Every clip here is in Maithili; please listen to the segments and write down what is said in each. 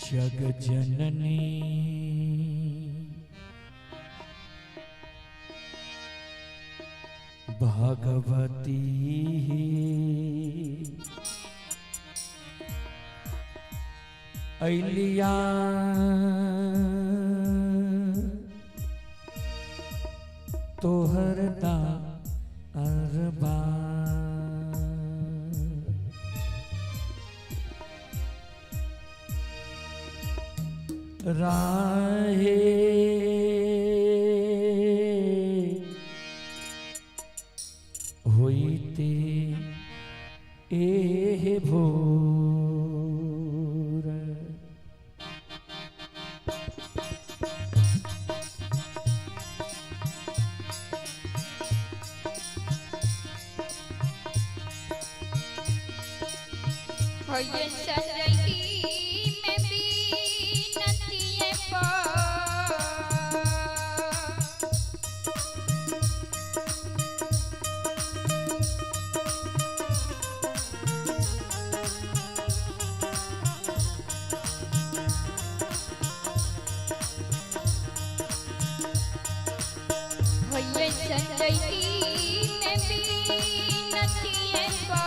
जग जननी भगवती अलिया तोहर दा अरबा। राहे होइते एह भोर। होय सरही में बीनती पा। होय सरही में बीनती पा।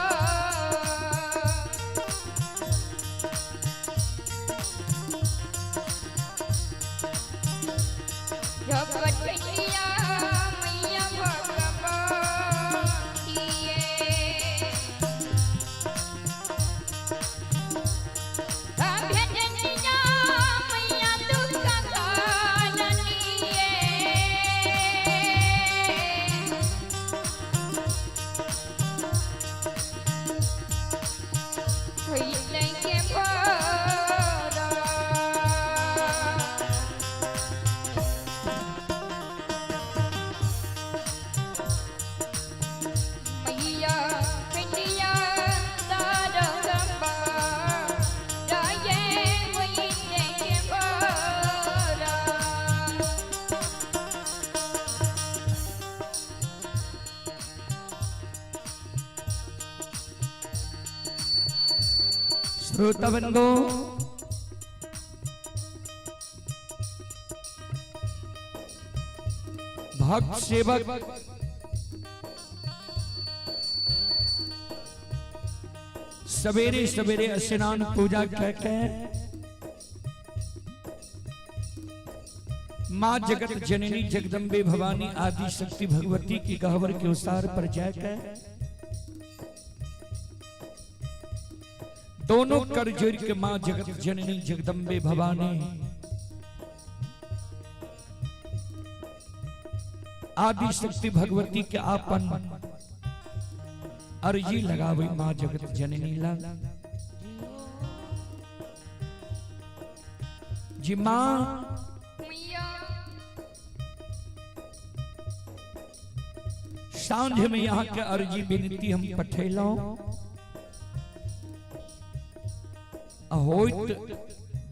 झपटिया मैया भगवतीये। अभ्यजनिया मैया दुख काननिये। होइलै के भोरा। मैया खंडिया तारकम्बा जाये होइले के भोरा। श्रोता बंधु, भक्त सेवक सवेरे सवेरे स्नान पूजा करके माँ जगत जननी जगदम्बे भवानी आदि शक्ति भगवती की गहवर के उसार पर जाकर दोनों कर जोड़ के माँ जगत जननी जगदम्बे भवानी आदि शक्ति भगवती के आपन अर्जी लगावे माँ जगत जननी ला जी। माँ मैया सांझ में यहाँ के अर्जी विनती हम पठेलो होइत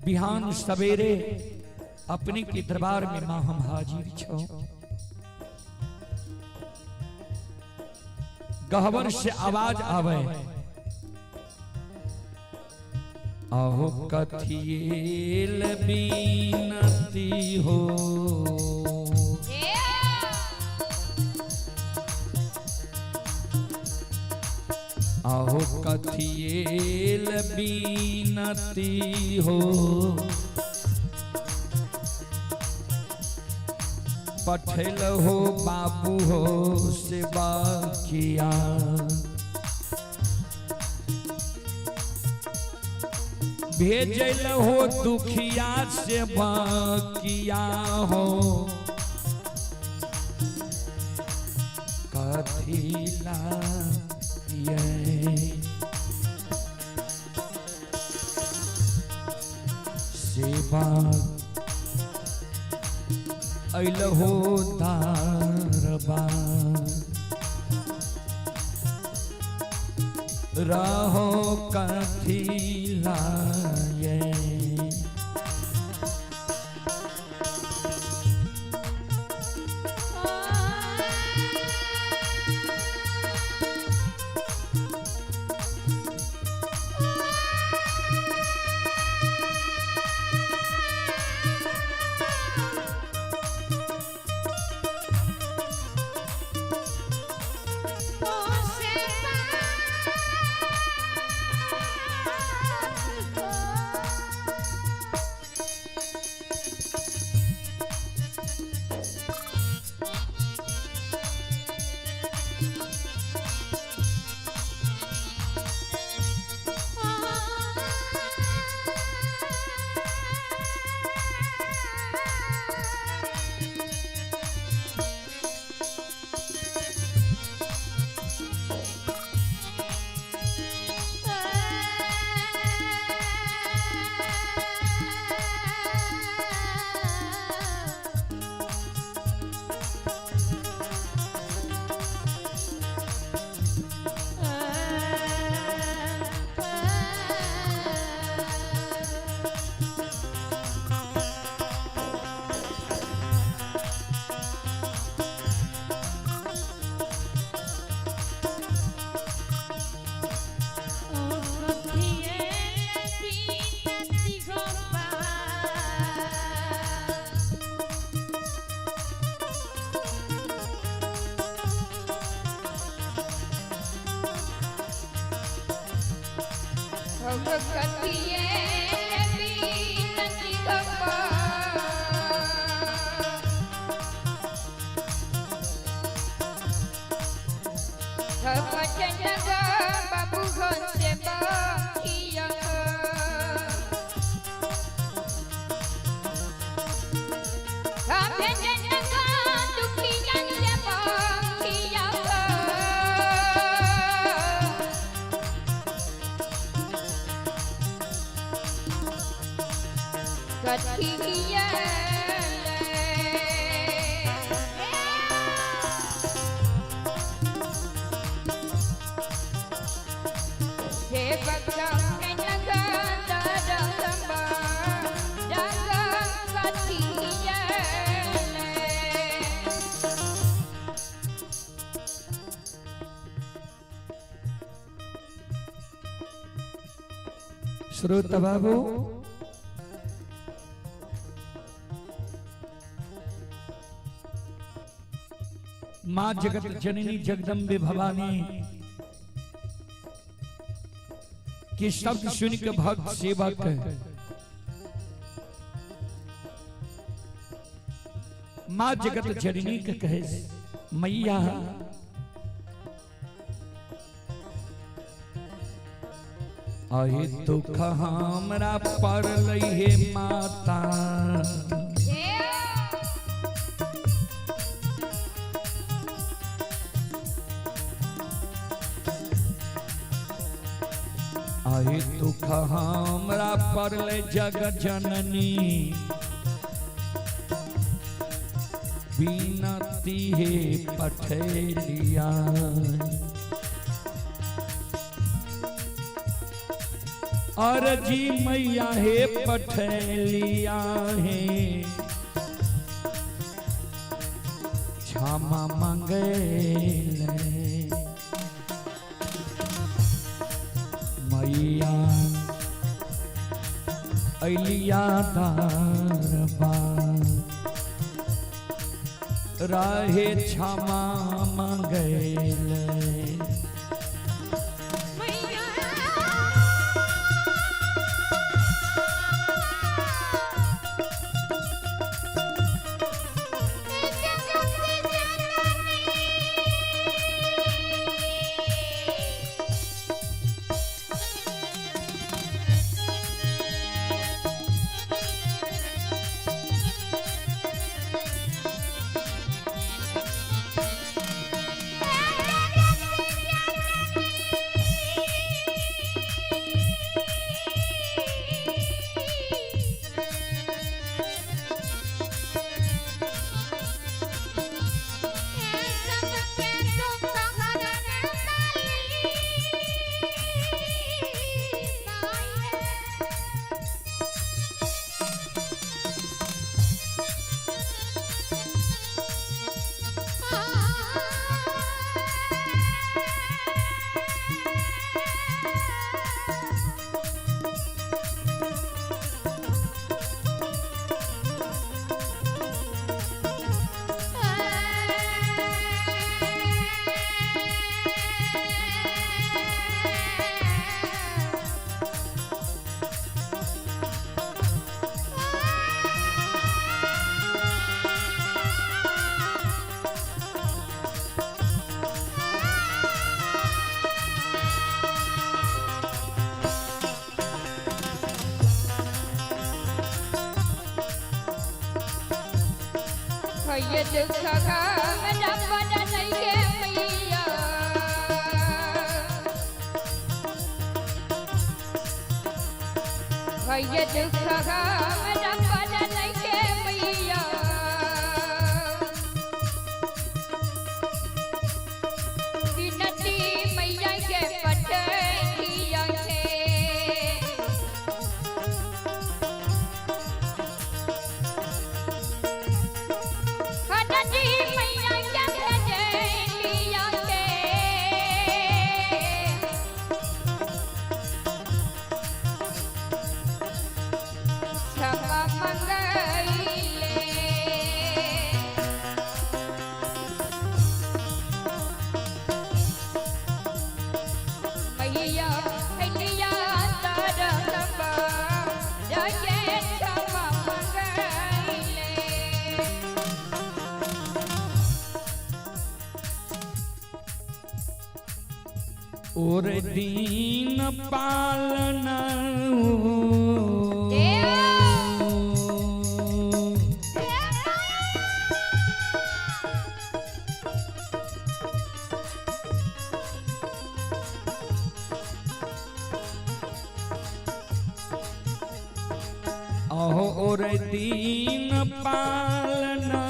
बिहान सवेरे अपने के दरबार में माँ हम हाजिर छो। गहवर से आवाज आवे, अहो कथियल बीनती हो। हे अहो कथियल बीनती हो। पठल हो बाबू हो सेवा किया, भेजल हो दुखिया सेवा किया हो। कथिला ये सेवा अइल हो दारबा। रहो कथिला ये। कथिए बीनती गप्पा। बाबू घन से दुखिया। कथिया। हे बगला कथिया। श्रोता बाबू, माँ जगत जननी जगदम्बे भवानी के शब्द सुन के भक्त सेवक माँ जगत जननी के कहे, मैया अहे दुख हमरा पड़ल हे माता, अहे दुख हमरा पड़ल जग जननी, बिनती हे पठेलिया। अर्जी मैया हे पठेलिया हे, क्षमा मंगेले मैया अलिया दरबार राहे, क्षमा मंगेले। मैया। मैया। भैया दुख हमरा पर नइखे मैया। विनती मैया के पटकिया के। हनजी मैया के भेजलिया के। क्षमा और दीन पालना। और दीन पालना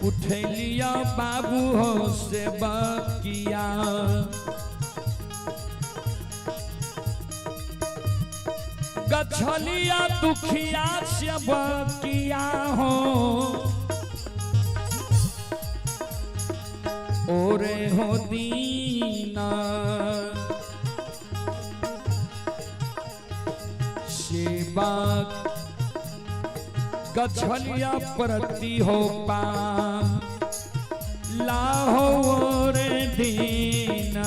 उठलिया बाबू हो से बकिया। गछलिया दुखिया से बकिया हो ओरे हो दीना सेवा गछलिया प्रति हो पा लाहौर दीना।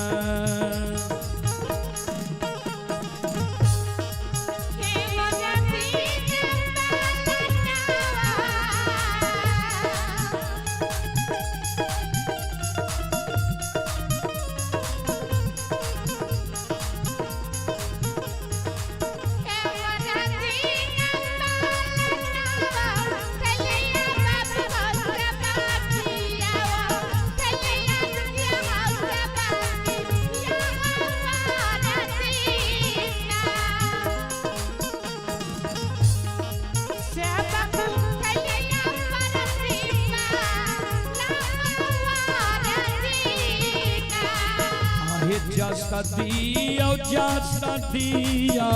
जसदियो जसदियो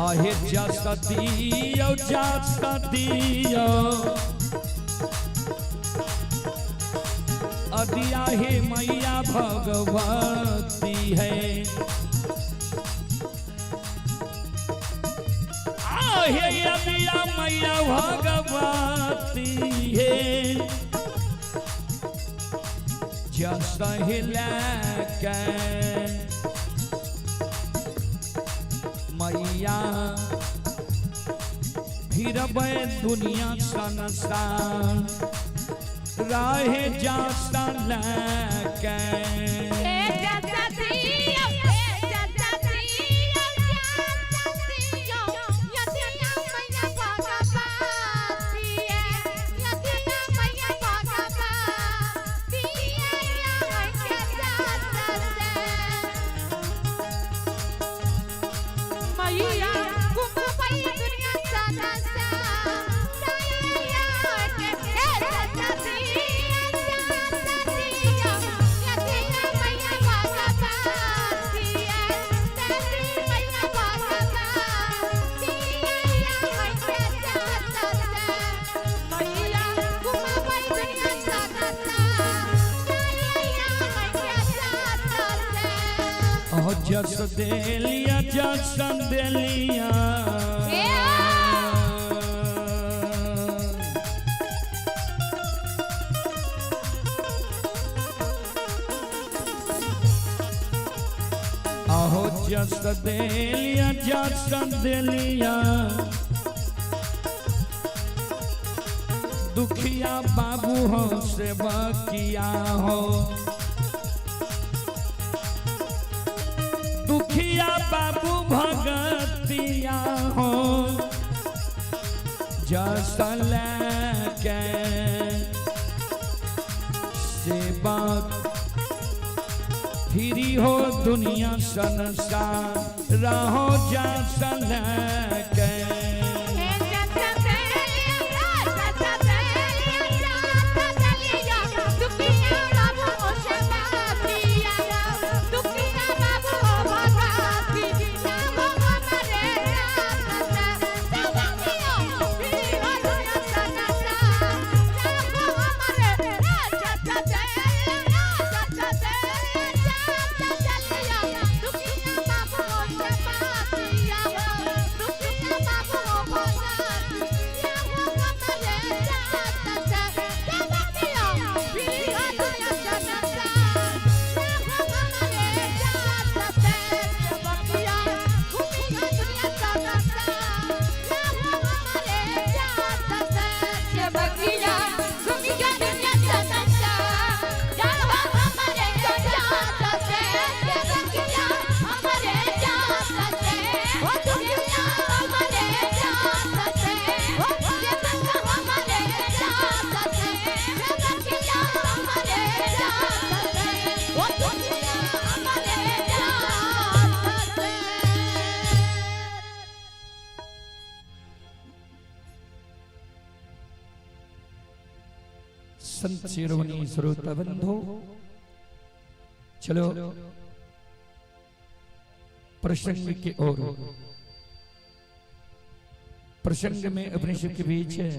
आहे जसदियो जसदियो अदिया हे मैया भगवती है। हे अदिया मैया भगवती है जसहिला के मैया फिरबै दुनिया संसार राहे जसला के। जस देलिया जस देलिया आहो जस देलिया जस देलिया दुखिया बाबू हो सेवा किया हो दुखिया बाबू भगतिया हो जसल के सेवा फिरी हो दुनिया संसार रहो जसल के। Yeah. संत शिरोमणि श्रोता बंधु, चलो प्रसंग के ओर। प्रसंग में अपने सब के बीच है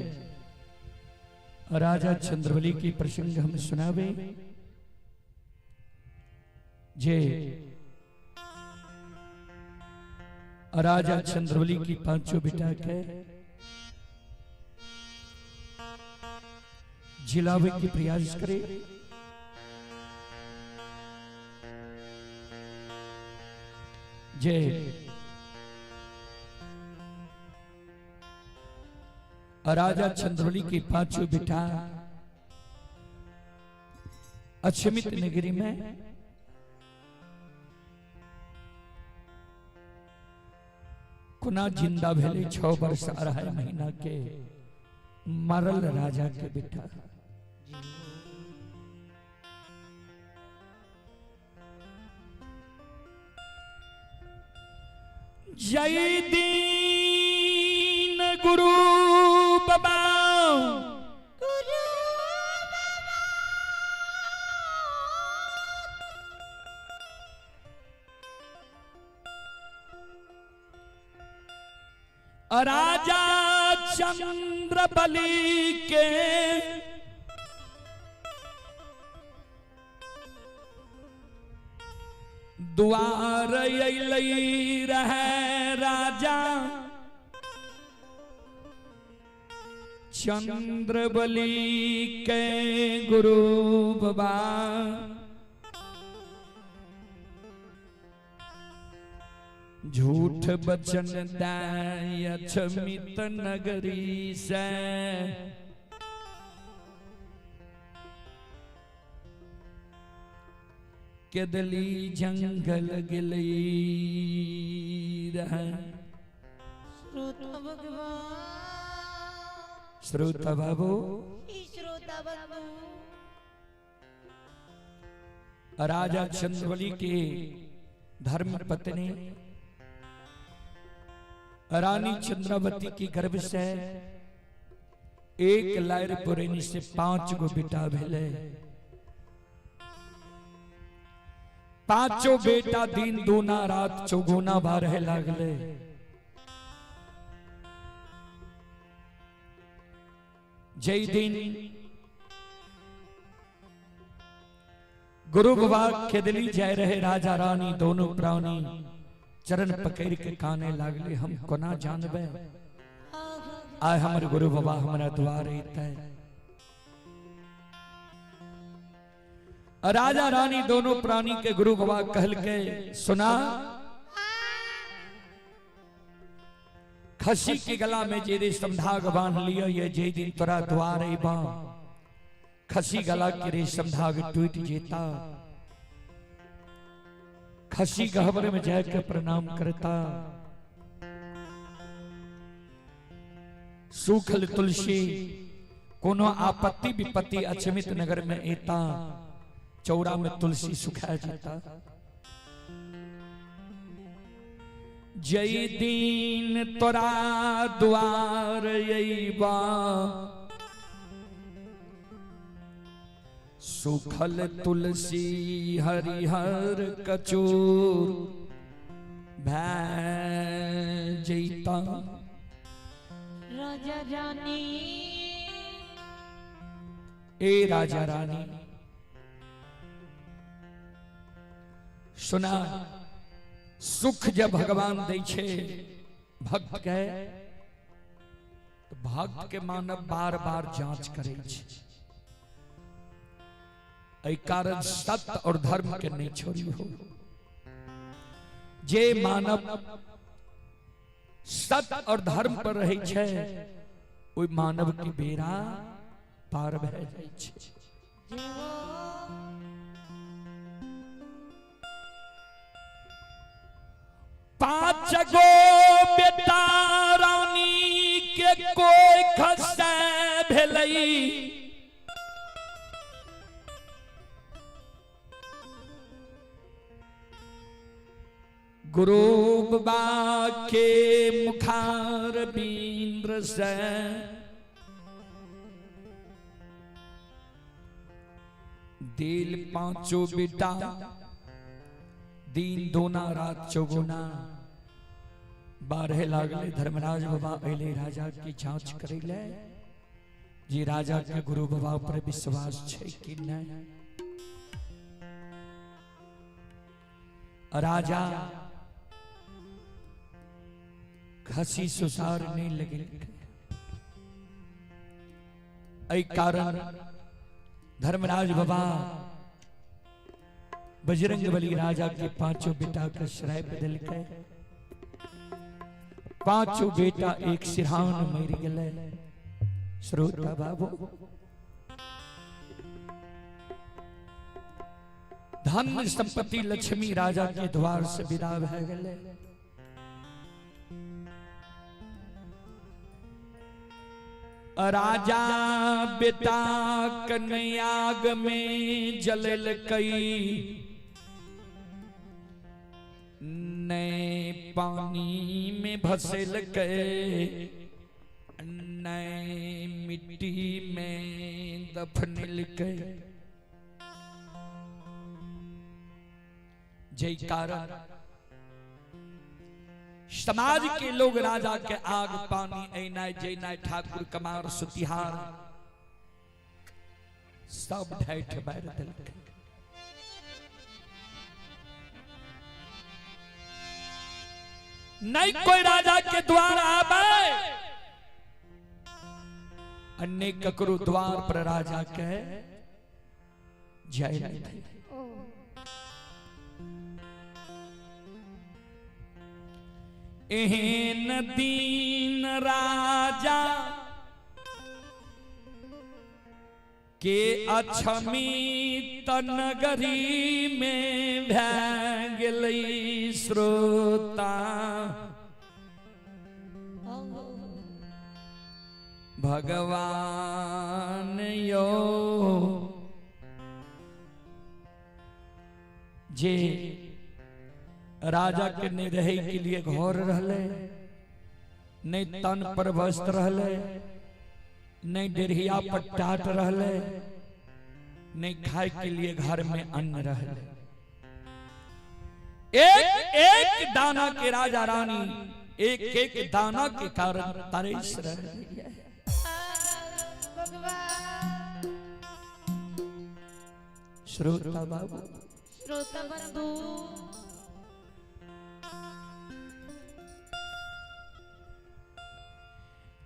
राजा चंद्रबली की प्रसंग हम सुनावे। जे राजा चंद्रबली की पांचों बेटा के जिलावे की प्रयास करे। जे राजा चंद्रबली के पांचों बेटा अक्षमित नगरी में कोना जिंदा भेले 6 वर्ष 2.5 महीना के मरल राजा के बेटा। जय दीन गुरु बाबा गुरु राजा चंद्र बलि के द्वार अइलै रहे राजा चंद्र बलि के गुरु बाबा। झूठ बचन दाय अक्षमित नगरी से केदली जंगल गेली रहे। श्रोता भगवान, श्रोता बाबू, श्रोता बंधु, राजा चंद्रबली के धर्म पत्नी रानी चंद्रावती की गर्भ से एक लायर पुरेनी से 5 गो बेटा भेले। पांचों बेटा दिन दूना रात चौगुना बारह लागले। जय दिन गुरु बाबा खेदली जाय रहे राजा रानी दोनों प्राणी चरण पकड़ के काने लागले, हम कोना जानबे आय हमर गुरु बाबा हमरा द्वार अइते। राजा रानी दोनों प्राणी के गुरु बाबा कहल के सुना, खसी के गला में जे रेशम धाग बांध लियो, ये जे दिन तोरा द्वार अइबा खसी गला के रेशम धाग टूट जेता। खसी गहबर में जाकर प्रणाम करता। सूखल तुलसी कोनो आपत्ति विपत्ति अक्षमित नगर में एता, चौरा में तुलसी सुखा जेता। जय दीन तोरा द्वार अइबा सुखल तुलसी हरिहर कचूर भै जैता। राजा रानी, ए राजा रानी सुना, सुख जब भगवान दै छे भक्त के तो भक्त के मानव बार बार जांच करे छे। एहि कारण सत्य और धर्म के नहीं छोड़ी हो। जे मानव सत्य और धर्म पर रहे छे ओहि मानव के बेड़ा पार भए जाइ छे। 5 गो बेटा रानी के कोई खसे भेलई, गुरु बाबा के मुखार बिंद्र से दिल पांचों बेटा, दिन दोना रात चौगुना बारहे लागले। धर्मराज बाबा अले राजा की जांच करे ले जी राजा के गुरु बाबा पर विश्वास छे कि नहीं। राजा खसी सुसार नहीं लगे, एहि कारण धर्मराज बाबा बजरंग बली राजा के पांचों बेटा के श्राप दिलकै। पांचों बेटा एक सिरहान मर गए। श्रोता बाबू, धन संपत्ति लक्ष्मी राजा के द्वार से विदा भए गेलै। राजा बेटा कन्याग में जललकै, नए पानी में भसलकै, नए मिट्टी में दफनलकै। जय कारण समाज के लोग राजा के आग पानी ऐनाय जैनाय ठाकुर कमार सुतिहार सब ढैठ मार देलकै। नहीं कोई राजा के द्वार आवे, अन्य ककरो द्वार पर राजा के जय नहीं। एहन दीन राजा के अक्षमी नगरी में भै गेलै। श्रोता भगवान यो जे राजा के नहीं रहे के लिए घर रहले, नहीं तन पर वस्त्र रहले, नहीं डेढ़िया पर टाट रहले, नहीं खाए के लिए घर में अन्न रहले। एक एक दाना के राजा रानी एक एक दाना के कारण तरस रहे। श्रोता बाबू, श्रोता बंधु,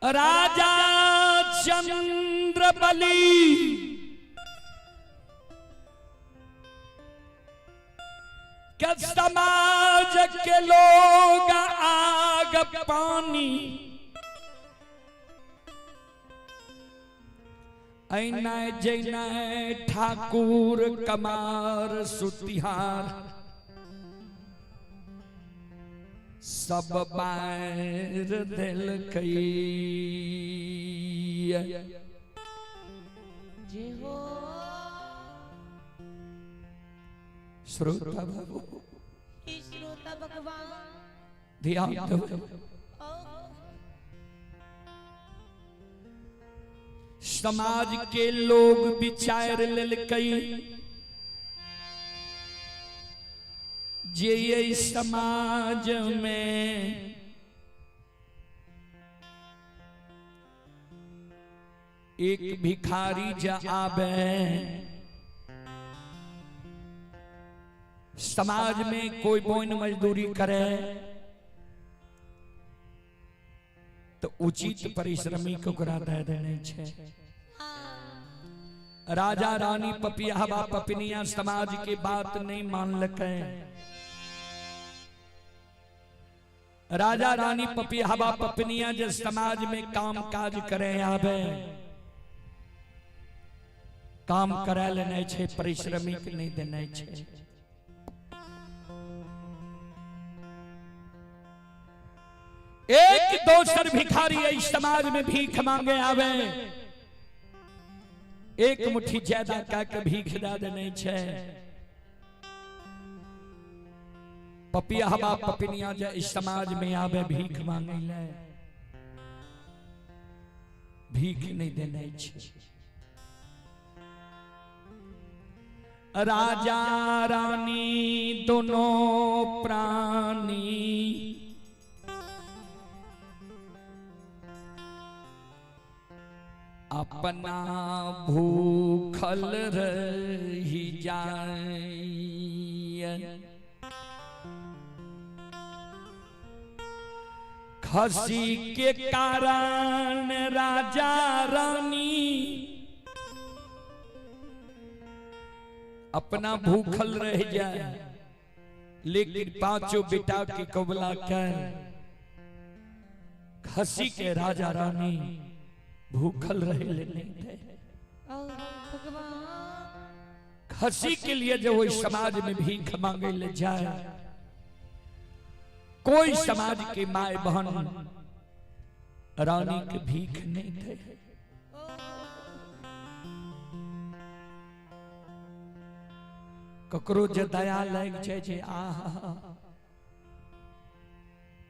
राजा चंद्र बलि के समाज के लोग आग पानी ऐनाय जैनाय ठाकुर कमार सुतिहार सब बार दिलकै। श्रोता बाबू, श्रोता भगवान, ध्यान दो। समाज के लोग विचार लेलकै जे ये समाज में एक भिखारी जा आवे, समाज में कोई बोन मजदूरी करे तो उचित परिश्रमिक ओकरा दे देने छे। राजा रानी पपियावा पपिनिया समाज के बात नहीं मानलकै। राजा रानी पपियावा पपिनिया जे समाज में काम काज करे आवे, काम करे लेने छे, परिश्रमिक नहीं देने छे। एक दोसर भिखारी इस समाज में भीख मांगे आवे, एक मुट्ठी ज्यादा का के भीख दे देने छे। पपियावा पपिनिया जे इस समाज में आवे भीख मांगे ले, भीख नहीं देने छे। राजा रानी दोनों प्राणी अपना भूखल रही जाए। खसी के कारण राजा रानी अपना भूखल रह जाए, लेकिन पांचों बेटा के कबला कर खसी के राजा रानी भूखल रहे नहीं थे। खसी के लिए जब वो समाज में भीख मांगे ले जाए, कोई समाज के माए बहन रानी के भीख नहीं थे। ककरो जे दया लग जाए जे आहा,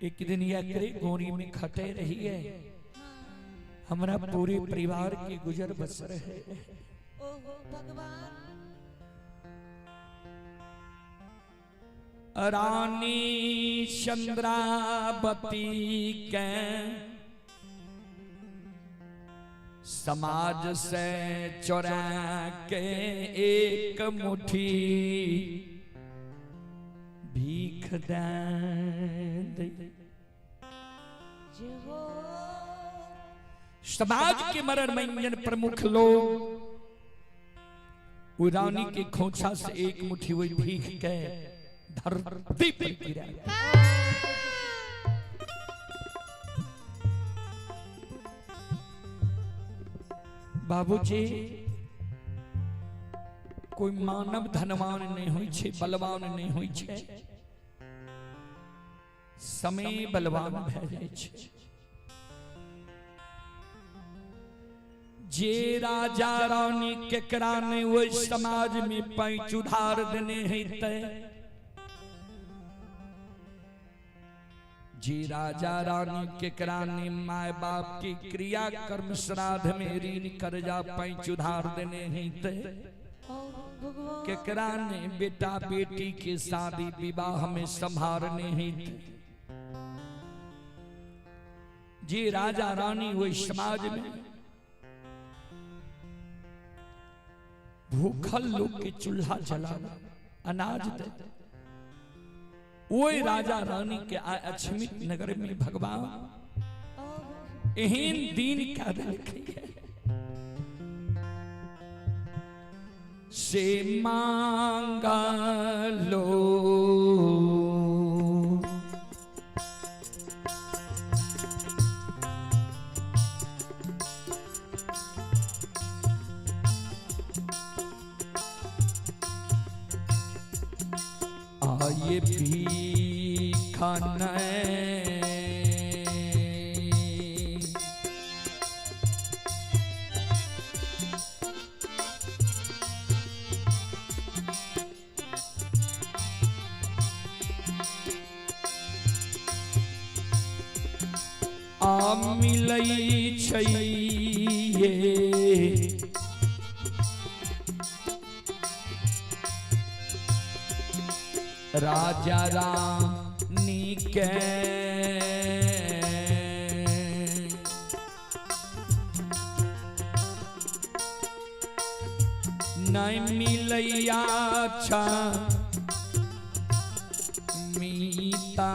एक दिन एकरे गोरी में खटे रही है, हमरा पूरे परिवार के गुजर बसर है। रानी चंद्रावती के समाज से चोरा के एक मुट्ठी भीख दे दे। समाज के मरण मंजन प्रमुख लोग वो रानी के खोछा से एक मुट्ठी वही भीख के धरती पर गिरा। बाबूजी, कोई मानव धनवान नहीं हुई छे, बलवान नहीं हुई छे, समय बलवान भै जाय छे। जे राजा रानी केकरा ने ओहि समाज में पैंच उधार देने हेतै, जे राजा रानी केकरा ने my बाप की क्रिया कर्म श्राद्ध में ऋण कर्जा पैंच उधार देने हेतै, केकरा ने बेटा बेटी के शादी विवाह में संभारने हेतै, जे राजा रानी ओहि समाज में भूखल लोग के चूल्हा जला अनाज दे, वही राजा रानी के अक्षमित नगर में भगवान एहन दिन का देलकै से मांगा लो। आये भीखन आ मिलै छै राजा रानी के नहीं मिलैया अच्छा मीता।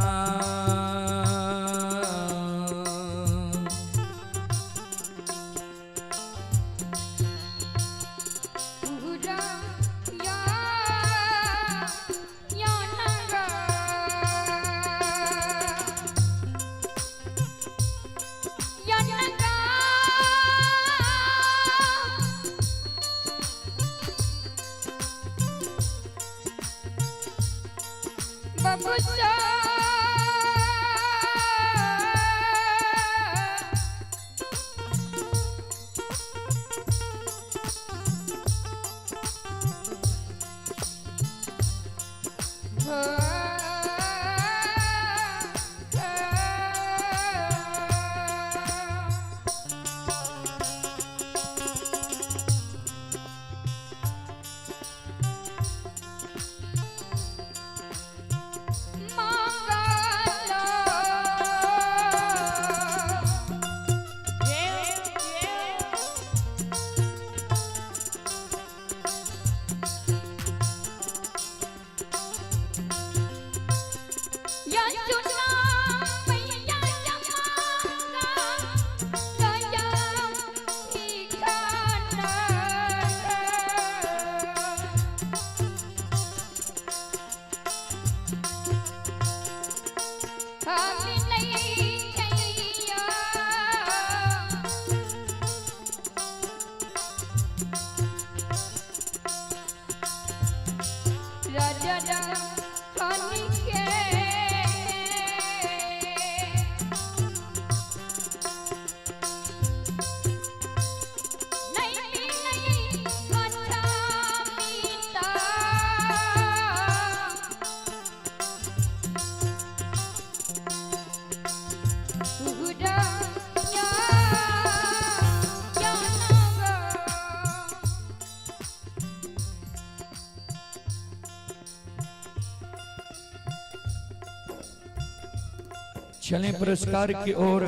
चलें पुरस्कार की ओर।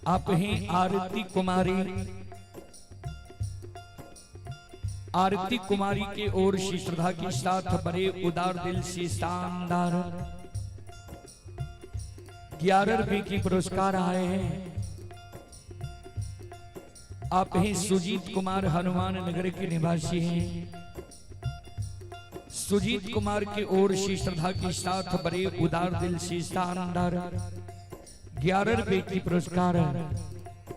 आप ही आरती कुमारी, आरती कुमारी के ओर से श्रद्धा के साथ बड़े उदार दिल से शानदार 11 रुपए की पुरस्कार आए हैं। आप ही सुजीत कुमार हनुमान नगर के निवासी हैं। सुजीत कुमार की ओर से श्रद्धा के साथ बड़े उदार दिल से शानदार 11 रुपए की पुरस्कार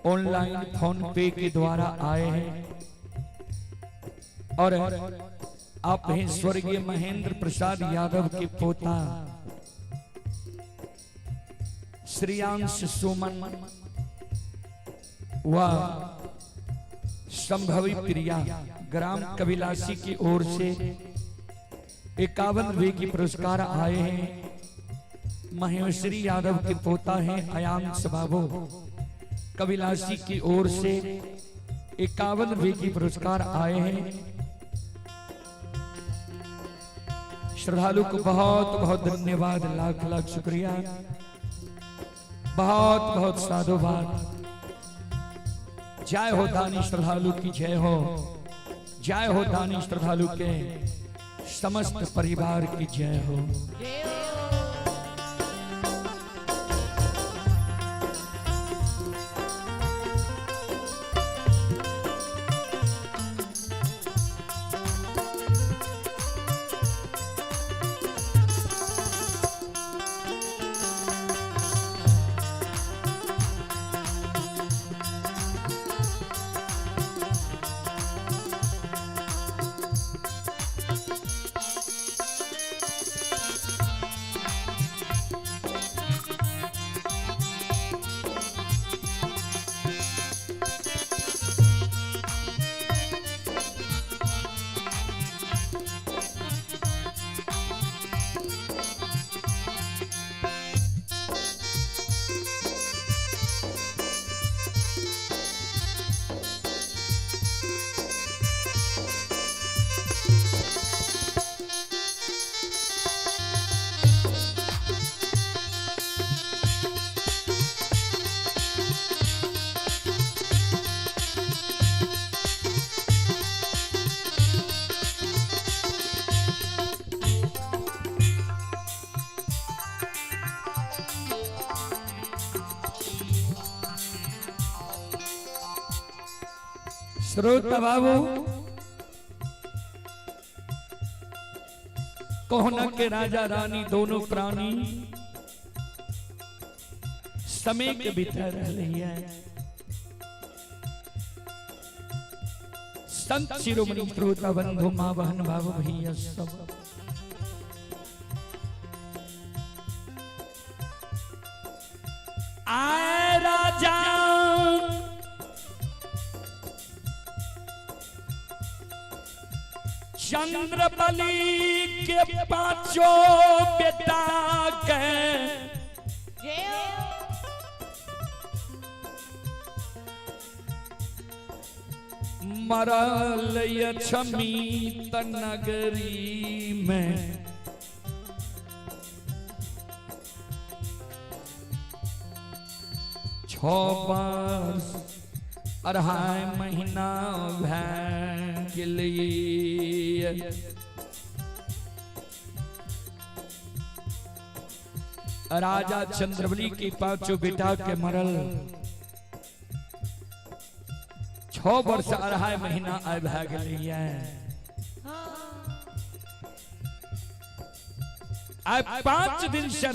ऑनलाइन फोन पे के द्वारा आए हैं। और आप हैं स्वर्गीय महेंद्र प्रसाद यादव के पोता श्रेयांश सुमन व संभवी प्रिया ग्राम कबिलासी की ओर से 51 रुपए की पुरस्कार आए हैं। महेश्वरी यादव के पोता हैं अयांश बाबू कबिलासी की ओर से 51 रुपए की पुरस्कार आए हैं। श्रद्धालु को बहुत बहुत धन्यवाद, लाख लाख शुक्रिया, बहुत बहुत साधुवाद। जय हो दानी श्रद्धालु की जय हो, जय हो दानी श्रद्धालु के समस्त परिवार की जय हो। श्रोता बाबू, कोहना के राजा रानी दोनों प्राणी समय के भीतर रह रही है। संत शिरोमणि श्रोता बंधु माँ बहन बाबू भैया सब आए राजा चंद्र बलि के पांचों बेटा के मरल लक्ष्मी नगरी में 6 वर्ष 2.5 महीना भए गेलै। राजा चंद्रबली के पांचों बेटा के मरल 6 वर्ष 2.5 महीना आय भए गेलै। आय 5 दिन से